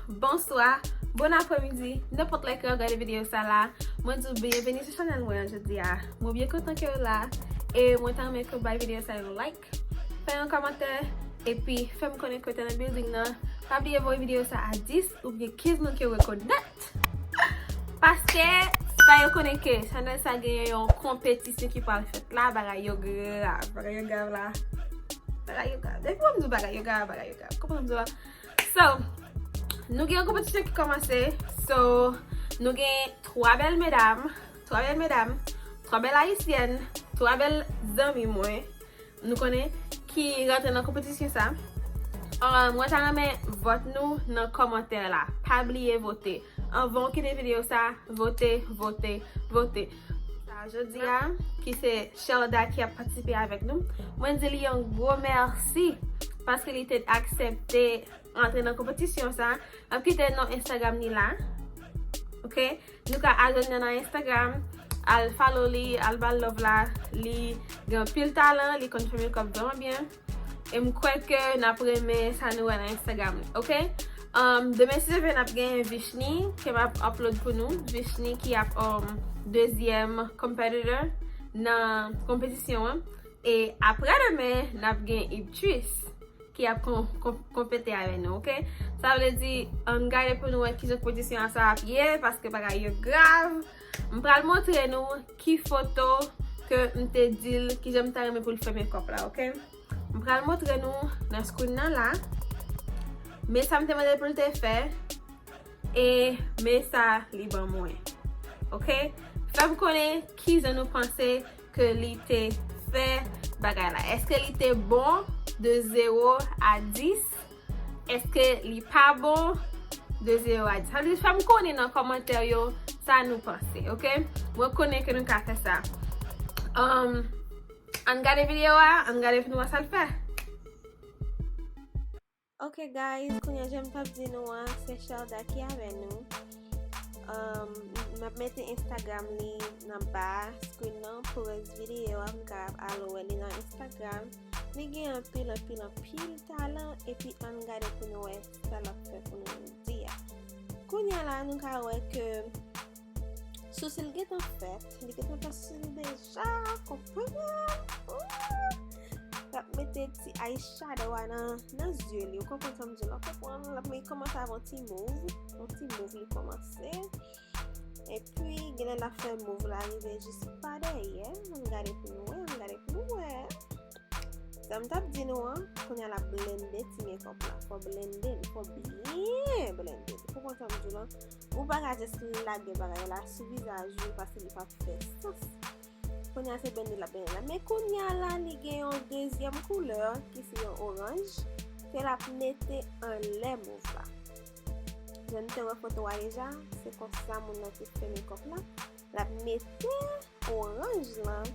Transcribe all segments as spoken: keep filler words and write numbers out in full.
Bonswa, bon apremidi, nenpòt lè ke w ap gade videyo sa la. Mwen di w byenveni sou chanèl mwen an jodi a. Mwen byen kontan ke w la, e mwen ta renmen ke w bay videyo sa yon like, fè yon kòmantè, epi fè m konnen ke w te nan building nan. Pa bliye voye videyo sa a dis oubyen kenz moun ke w rekonèt. Paske, sa yo konnen ke chanèl sa genyen yon konpetisyon ki pral fèt la, bagay yo grav, bagay yo grav la. Bagay yo grav. Depi mwen di w bagay yo grav, bagay yo grav. Konprann mwen di w la. So, nou gen yon konpetisyon ki kòmanse. So, nou gen twa bèl medam, twa bèl medam, twa bèl ayisyèn, twa bèl zanmi mwen, nou konnen, ki rantre nan konpetisyon sa. Uh, mwen ta renmen vòt nou nan kòmantè la. Pa bliye vote. Anvan w kite videyo sa, vote, vote, vote. Sa, jodi a, ki se Shelda ki ap patisipe avèk nou. Mwen di li yon gwo mèsi paske li te aksepte antre nan konpetisyon sa. M ap kite non Instagram li la. Ok? Nou ka al jwenn li nan Instagram, al follow li, al ba l love la. Li gen anpil talan, li konn fè makeup vrèman byen. E m kwè ke n ap renmen sa nou wè nan Instagram li, ok? Um, demen si Dye vle n ap gen Vishni ke m ap upload pou nou. Vishni ki ap um, dezyèm competitor nan konpetisyon an. E aprè demen, n ap gen Iptris ki ap kon, kon, konpete avè nou, ok? Sa vle di, ann gade pou nou wè kijan konpetisyon an sa ap ye, paske bagay yo grav. M pral montre nou ki foto ke m te di l, kijan m ta renmen pou l fè makeup la, ok? M pral montre nou nan screen nan la. Men sa m te mande l pou l te fè. E men sa li ban mwen. Ok? Fè m konnen kijan nou panse ke li te fè bagay la. Èske li te bon de zewo a dis? Èske li pa bon de zewo a dis? Sa vle di fè m konnen nan kòmantè yo sa nou panse, ok? Mwen konnen ke nou ka fè sa. Um, ann gade videyo a, ann gade pou nou wè sa l fè. Ok guys, kounye a jan m t ap di nou an, se Shelda ki avè nou. Um, m ap mete Instagram li nan ba screen nan pou rès videyo a, m ka al wè li nan Instagram. Li gen anpil, anpil, anpil talan, epi ann gade pou nou wè sa l ap fè pou nou jodi a. Kounye a la, nou ka wè ke Sousi l gentan fèt, li gentan fè sousi l deja, konprann? Ooh! L ap mete ti eyeshadow a nan, nan zye li, ou konprann sa m di w la, konprann? L ap mete kòmanse avè yon ti move, yon ti move li kòmanse. Epi, genlè l ap fè move la rive jis pa dèyè. Ann gade pou nou wè, ann gade pou nou wè. Sa m t ap di nou an, kounye a l ap blende ti makeup la. Fò blende l, fò byen blende l. Ou konprann sa m di w lan? Ou pa ka jis lage bagay la sou vizaj ou paske li p ap fè sans. Kounye a se blende l ap blende la. Men kounye a la, li gen yon dezyèm koulè ki se yon oranj ke l ap mete anlè move la. Jan nou te wè foto a deja, se konsa moun nan te fè makeup la. L ap mete oranj lan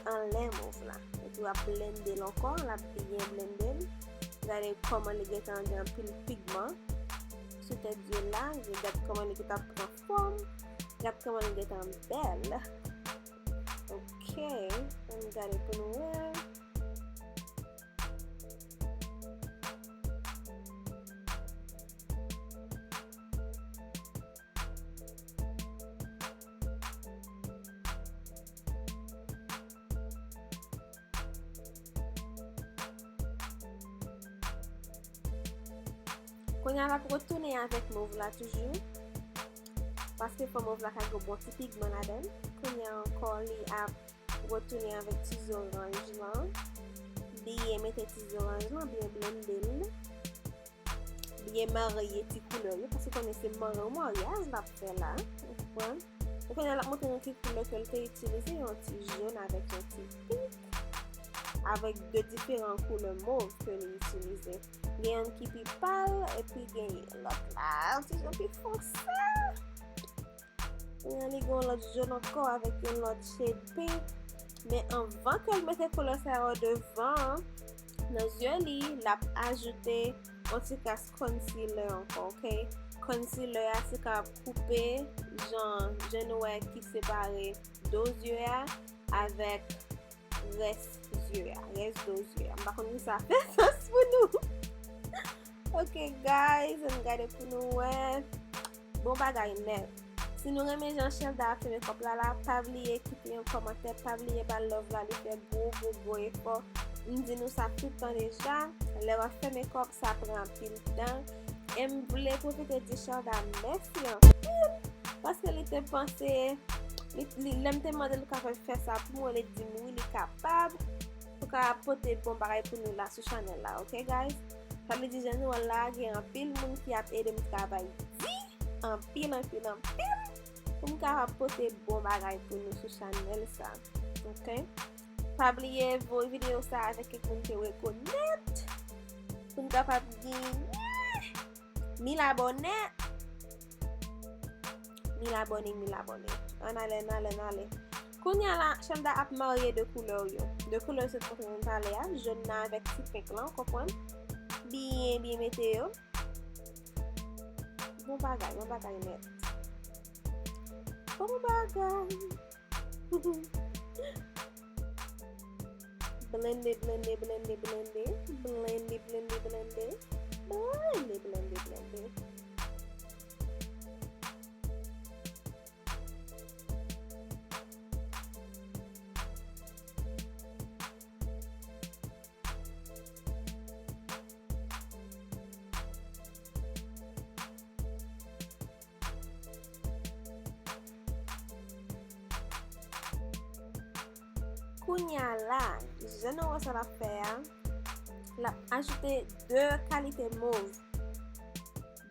anlè move la. Epi w ap blende l ankò, l ap byen blende l. Gade kòman li gentan gen anpil pigman sou tèt zye l la. Gade kòman li gentan pran fòm. Gade kòman li gentan bèl. Ok, ann gade pou nou wè. Kounye a l ap retounen avèk move la toujou. Paske fò move la ka gen bon ti pigman ladan l. Kounye a ankò li ap retounen avèk ti zoranj lan. Byen mete ti zoranj lan, byen blende l. Byen marye ti koulè yo, paske konnen se marye maryaj l ap fè la. Ou konprann? Ou konnen l ap montre nou ki koulè ke l te itilize, yon ti jòn avèk yon ti pink, avèk de diferan koulè mov ke li itilize. Gen youn ki pi pal, epi gen lòt la, yon ti jan pi fonse. Kounye a li gen yon lòt jòn ankò avèk yon lòt shade pink. Men anvan ke l mete koulè sa yo devan, nan zye li, l ap ajoute yon ti kras concealer ankò, ok? Concealer a se ka koupe jan, jan nou wè ki separe do zye a avèk rès zye a, rès do zye a. M pa konn si sa fè sans pou nou. Ok, guys, ann gade pou nou wè. Bon bagay nèt. Si nou renmen jan Shelda ap fè mekòp la la, pa bliye kite yon kòmantè, pa bliye ba l love la, li fè gwo, gwo, gwo efò. M di nou sa tout tan deja, lè w ap fè mekòp, sa pran anpil tan. E m vle pwofite di Shelda mèsi anpil, paske li te panse, li, li, lè m te mande l kapab fè sa pou mwen, li di m wi, li kapab. Pou ka pote bon bagay pou nou la sou chanèl la, ok, guys? Sa vle di, jan nou wè l la, gen anpil moun ki ap ede m travay di, anpil, anpil, anpil, pou m kapab pote bon bagay pou nou sou chanèl sa, ok? Pa bliye voye videyo sa avèk kèk moun ke w rekonèt, pou n kapab gen mil abòne. Mil abòne, mil abòne. Ann ale, ann ale, ann ale. Kounye a la, Shelda ap marye de koulè yo. De koulè yo se konprann talè a, jòn nan avèk ti penk lan, w konprann? Byen, byen mete yo. Bon bagay, bon bagay nèt. Bon bagay. Blende, blende, blende, blende. Blende, blende, blende. Blende, blende, blende. Kounye a la, jan nou wè sa l ap fè a, l ap ajoute de kalite mov.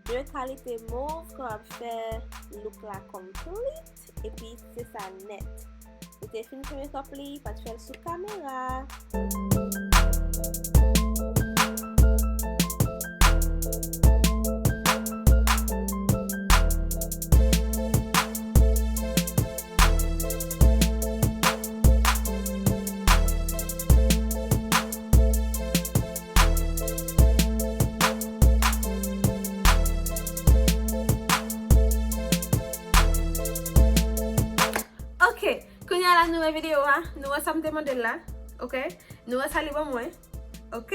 De kalite mov k ap fè look la complete, epi se sa nèt. Li te fin fè mekòp li, pa t fè l sou kamera. Ok, kounye a la nou wè videyo a, nou wè sa m te mande l la, ok? Nou wè sa li ban mwen, ok?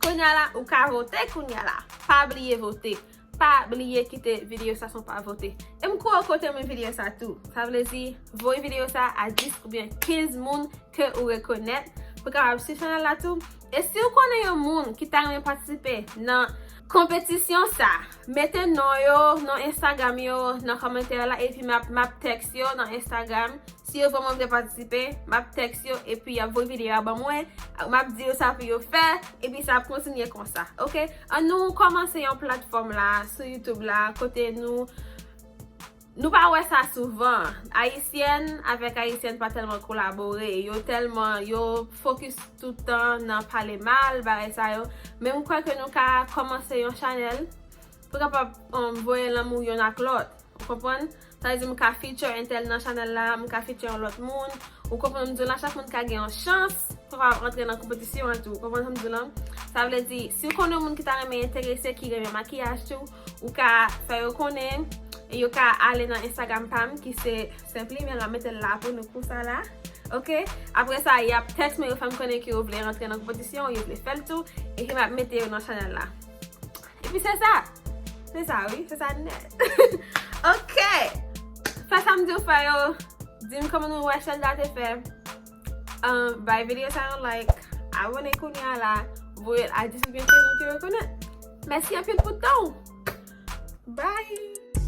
Kounye a la, ou ka vote kounye a la, pa bliye vote. Pa bliye kite videyo sa san pa vote. E m kwè w kote mwen videyo sa tou. Sa vle di, voye videyo sa a dis oubyen kenz moun ke ou rekonèt pou kapab swiv chanèl la tou. E si w konnen yon moun ki ta renmen patisipe nan konpetisyon sa, mete non yo, non Instagram yo nan kòmantè la, epi m ap, m ap tèks yo nan Instagram. Si yo vrèman vle patisipe, m ap tèks yo, epi y ap voye videyo a ban mwen. M ap di yo sa pou yo fè, epi sa ap kontinye konsa, ok? An nou kòmanse yon platfòm la, sou YouTube la, kote nou, nou pa wè sa souvan. Ayisyèn avèk Ayisyèn pa tèlman kolabore. Yo tèlman, yo fokis tout tan nan pale mal, bagay sa yo. Men m kwè ke nou ka kòmanse yon chanèl pou kapab, um, voye lanmou yonn ak lòt. Ou konprann? Sa vle di m ka feature entèl nan chanèl la, m ka feature yon lòt moun. Ou konprann m di w la, chak moun ka gen yon chans pou kapab antre nan konpetisyon an tou. Ou konprann sa m di w la? Sa vle di, si w konnen yon moun ki ta renmen enterese, ki renmen makiyaj tou, ou ka fè yo konnen, e yo ka ale nan Instagram pa m, ki se Simply, men m ap mete l la pou nou konsa la. Ok? Apre sa, y ap tèks mwen, yo fè m konnen ke yo vle rantre nan konpetisyon, yo vle fè l tou, epi m ap mete yo nan chanèl la. Epi se sa. Se sa, wi. Se sa nèt. Ok. Fè sa m di w fè yo. Di m kòman nou wè Shelda te fè. Um, bay videyo sa yon like. Abòne kounye a la. Voye l a dis oubyen kenz moun ki rekonèt. Mèsi anpil pou tan w. Bye.